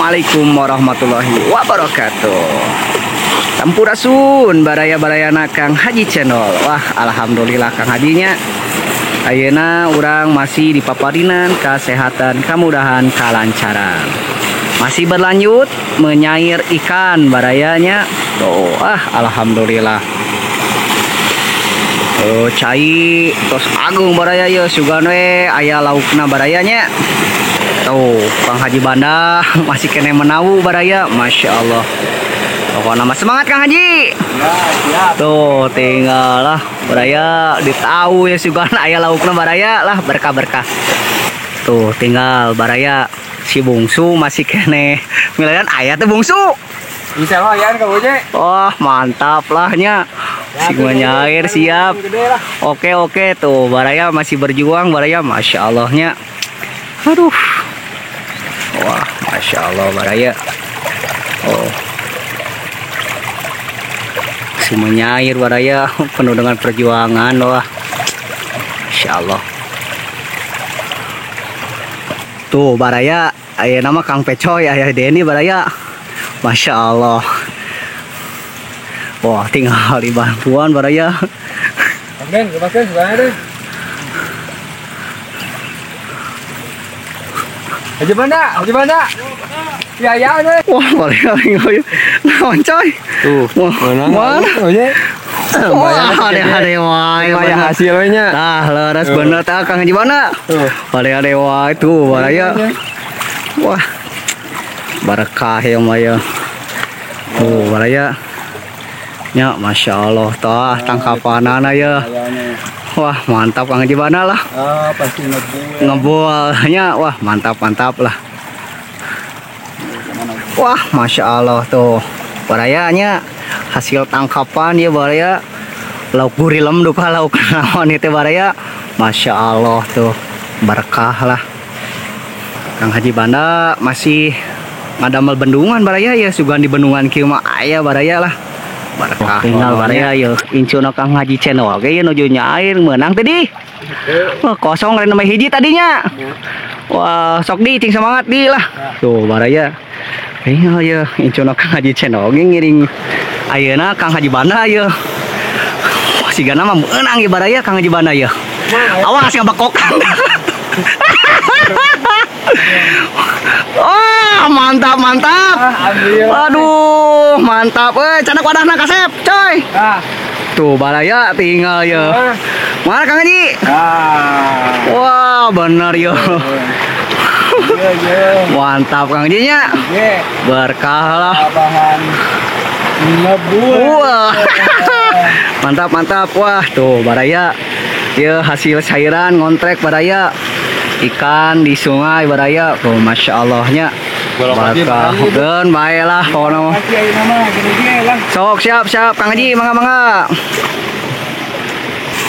Assalamualaikum warahmatullahi wabarakatuh. Sampurasun baraya-barayana Kang Haji Channel. Wah, alhamdulillah Kang Hajinya. Ayeuna urang masih di paparinan kesehatan, kemudahan, kalancaran. Masih berlanjut menyair ikan barayanya. Tuh, ah alhamdulillah. Oh, cai tos agung baraya ye sugan we aya laukna barayanya. Tuh, Kang Haji Banda masih kene menawu baraya, Masya Allah. Pokoknya mah semangat Kang Haji. Ya, siap. Tuh, tinggal lah baraya ditahu ya sugan aya laukna baraya lah berkah-berkah. Tuh, tinggal baraya si bungsu masih kene milian aya teh bungsu. Bisa lo ayaan ka boje. Wah, mantap lah nya. Si menyair siap. Oke oke tuh baraya masih berjuang baraya, Masya Allahnya. Aduh. Wah, Masya Allah baraya. Oh. Si menyair baraya penuh dengan perjuangan wah. Masya Allah. Tuh baraya aya nama Kang Pecoy aya Deni baraya. Masya Allah. Wah, tinggal di bantuan baraya. Den, lepaskan sebenarnya deh. Haji Banda, Haji Banda. Ya ya deh. Wah, baraya tinggal. Naon coy? Tuh, wah, mana? Wah, ade-ade wae. Lumayan hasilnya. Tah, leres bener tah Kang Haji Banda. Ade-ade wae tuh baraya. Wah. Berkah ya maya. Tuh baraya. Ya, Masya Allah, tah tangkapanana ya. Wah, mantap Kang Haji Banda lah. Ah, pasti ngebul. Ngebulnya, wah mantap-mantap lah. Wah, Masya Allah tuh. Barayanya hasil tangkapan ya baraya. Lauk gurilem duka lauk naon itu baraya. Masya Allah tuh, berkah lah. Kang Haji Banda masih ngadamel bendungan baraya ya, sugan di bendungan kieu mah aya baraya lah. Berkah tinggal baraya ya incuna Kang Haji Channel oke ya nuju nyair menang tadi. Wah, kosong rena hiji tadinya. Wah, sok di cing semangat di lah. Tuh baraya. Tinggal ya incuna Kang Haji Channel oge ngiring ayeuna Kang Haji Banda ya. Wah, sigana mah meunang ya baraya Kang Haji Banda ya. Awas ngabekokan. Wah, mantap mantap. Aduh, mantap. Canak wadahna kasep, coy. Tuh baraya tinggal ya. Mana Kang Haji? Wah, bener yo. Mantap Kang Haji nya. Berkah lah. Wah. Mantap mantap. Wah, tuh baraya. Ya hasil cairan ngontrek baraya. Ikan di sungai baraya. Tuh Masya Allahnya. Berkah dan bae lah pokoknya. Sok siap siap Kang Haji, mangga mangga.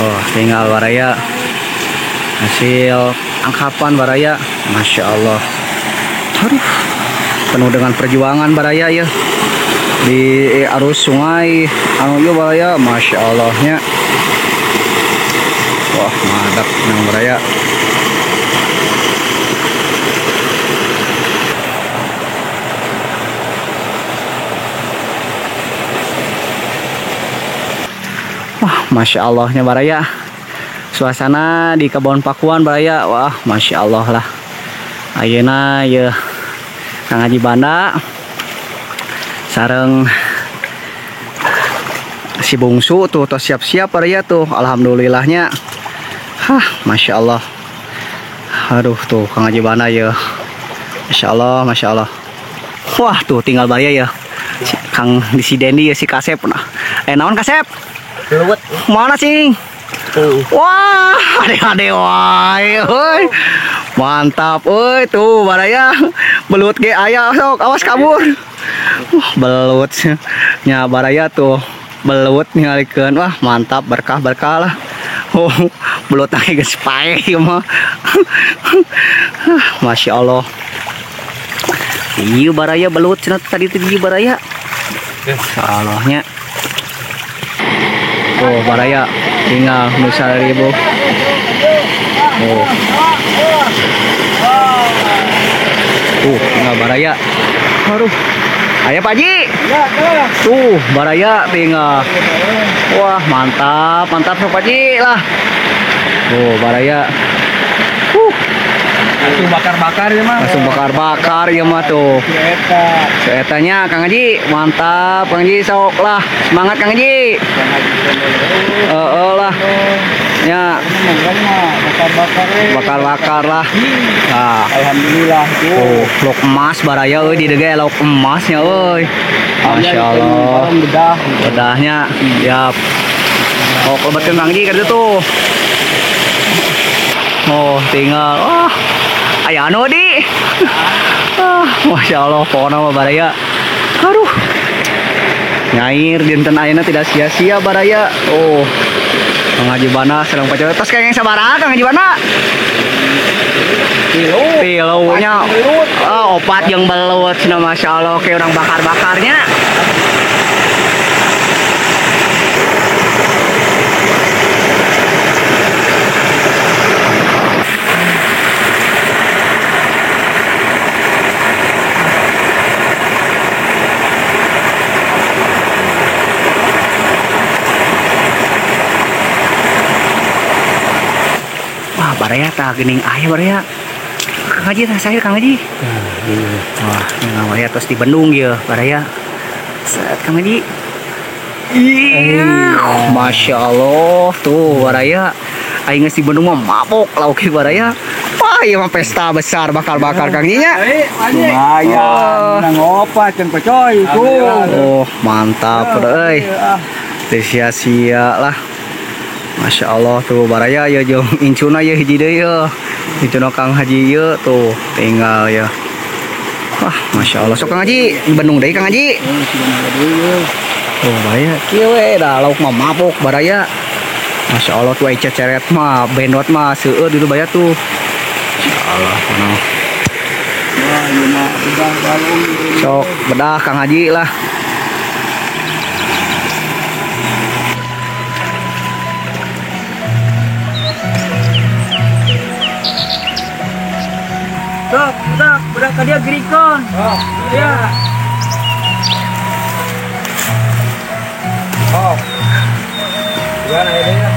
Oh, tinggal baraya. Hasil tangkapan baraya, Masya Allah. Aduh, penuh dengan perjuangan baraya ya. Di arus sungai anu ieu baraya, Masya Allahnya. Wah, mantap nang baraya. Wah, Masya Allahnya baraya. Suasana di Kebon Pakuan baraya. Wah, Masya Allah lah. Ayeuna ya Kang Haji Banda sareng si bungsu tuh tos siap-siap baraya tuh. Alhamdulillahnya. Hah, Masya Allah. Aduh tuh Kang Haji Banda ya. Masya Allah, Masya Allah. Wah, tuh tinggal baraya ya. Si Kang di si Dendi ya si Kasep. Nah, naon Kasep? Belut. Mana sih? Wah, ade-ade wae euy. Mantap euy tuh baraya. Belut ge aya sok, awas kabur. Wah, belut nya baraya tuh. Belut ningalikeun. Wah, mantap berkah-berkah lah. Oh, belut lagi geus paeh ieu mah. Masya Allah. Ieu baraya belut cenah tadi teh ieu baraya. Allahnya. Oh, baraya tinggal nusa ribu. Oh. Tuh, tinggal baraya. Aduh. Ayo Pak Haji. Tuh, baraya tinggal. Wah, mantap, mantap Pak Haji lah. Tuh, baraya. Langsung bakar-bakar ya mah. Langsung bakar-bakar ya mah tuh. Etanya Kang Haji, mantap Kang Haji, sok lah. Semangat Kang Haji. Lah. Ya. Bakar-bakar lah. Nah. Alhamdulillah tuh. Oh, lauk emas baraya euy di deui lauk emasnya euy. Masya Allah. Bedah. Bedahnya. Siap. Oh, lebetkeun Kang Haji ka ditu tuh. Oh, tinggal. Oh. Aya anu di. Ah, Masya Allah, pokoknya mah baraya. Aduh. Nyair dinten ayeuna tidak sia-sia baraya. Oh. Kang Haji Bana sedang pacar. Tos kenging sabaraha Kang Haji Bana? Tilu. Tilunya. Oh, opat jeung belut cenah Masya Allah, kayak orang bakar-bakarnya. Wah, baraya tah geuning aya baraya. Kang Haji tah saya Kang Haji. Wah, tinggal baraya tos di Bandung ieu baraya. Set Kang Haji. Ih, Masya Allah tuh baraya. Aing geus di Bandung mah mabok lauk ieu baraya. Wah, ieu mah pesta besar bakar-bakar Kang Haji nya. Lumayan, menang opat jeung pecoy tuh. Oh, mantap euy. Teu sia-sia lah. Masya Allah tuh baraya ya jeung incuna ya hiji deui ya. Incuna Kang Haji ieu tuh tinggal ya. Wah, Masya Allah sok Kang Haji di Bandung deui Kang Haji. Tuh baraya kieu we da lauk mah mabok baraya. Masya Allah tuh ai ceceret mah bendot mah seueur di baya tuh. Masya Allah kono. Wah, ieu mah bedah balung. Sok bedah Kang Haji lah. Tok, tok, udah ka dia gerikon. Oh, ya. Oh. Gimana ya dia?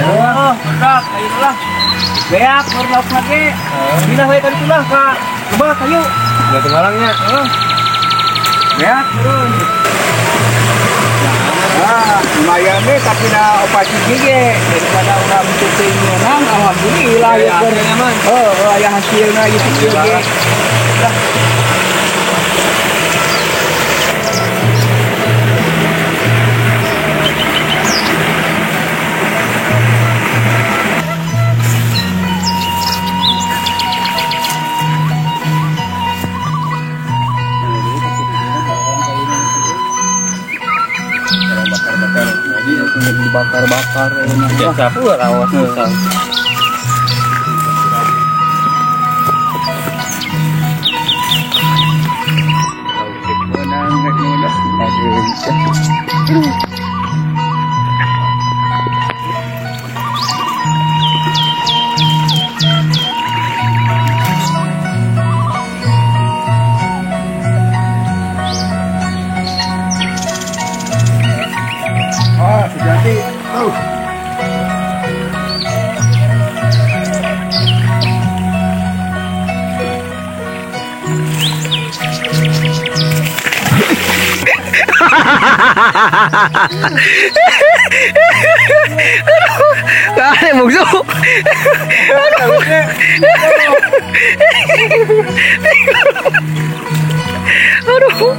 Oh, udah, kayu lah. Beak, baru lauk lagi. Bila we tadi lah, Kak. Coba kayu. Enggak kemalangnya. Heeh. Beak, turun. Ah, lumayan deh, tapi dah opat gigi daripada orang cuci menang, alhamdulillah ya ber. Oh, aya hasilna gitu kieu ge. Dibakar-bakar ya sapu rawas misal. Ah, sejati. Oh. Aduh, kali bungsu. Aduh. Aduh.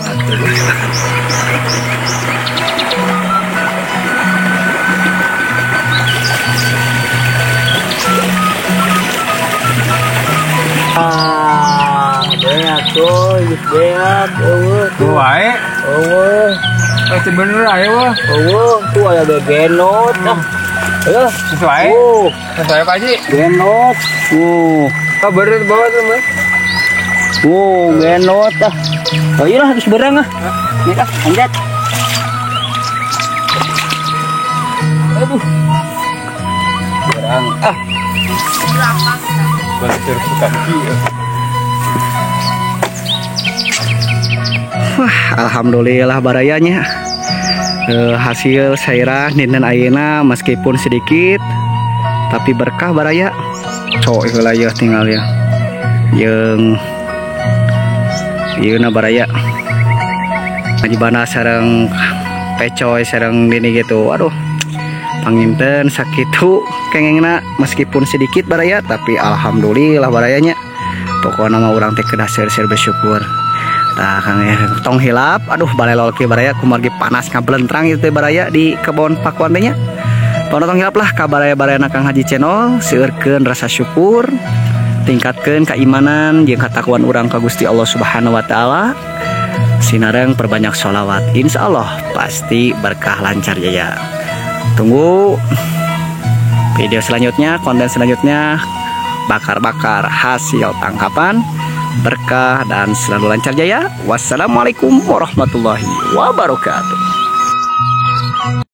Ah, beak tuh, beak, eueuh tuh. Wae. Eueuh. Pasti bener ayo wah. Eueuh, tuh aya genot. Ah. Ayo, sesuai. Sesuai Pak Haji. Genot. Oh, bener bawa tuh, Mas. Genot ah. Oh iya lah, habis berang ah. Nih ah, anjat. Aduh. Berang. Ah. Wah, alhamdulillah barayanya. Hasil sairah dinten ayeuna meskipun sedikit tapi berkah baraya. Cok heula yeuh tinggal ya. Jeung ieuna baraya. Ngajibana sareng pecoy sareng dini gitu. Aduh. Panginten sakitu kengengna meskipun sedikit baraya tapi alhamdulillah barayanya. Pokokna mah urang teh kedah seur-seur bersyukur. Tah Kang tong hilap, aduh balelol kieu baraya kumargi panas ngablentrang ieu teh baraya di kebon pakuan teh nya. Tong hilap lah ka baraya-barayana Kang Haji Channel, seueurkeun rasa syukur, tingkatkeun keimanan jeung katakwaan urang ka Gusti Allah Subhanahu wa taala. Sinareng perbanyak sholawat, insyaallah pasti berkah lancar jaya. Tunggu video selanjutnya, konten selanjutnya, bakar-bakar hasil tangkapan, berkah dan selalu lancar jaya. Wassalamualaikum warahmatullahi wabarakatuh.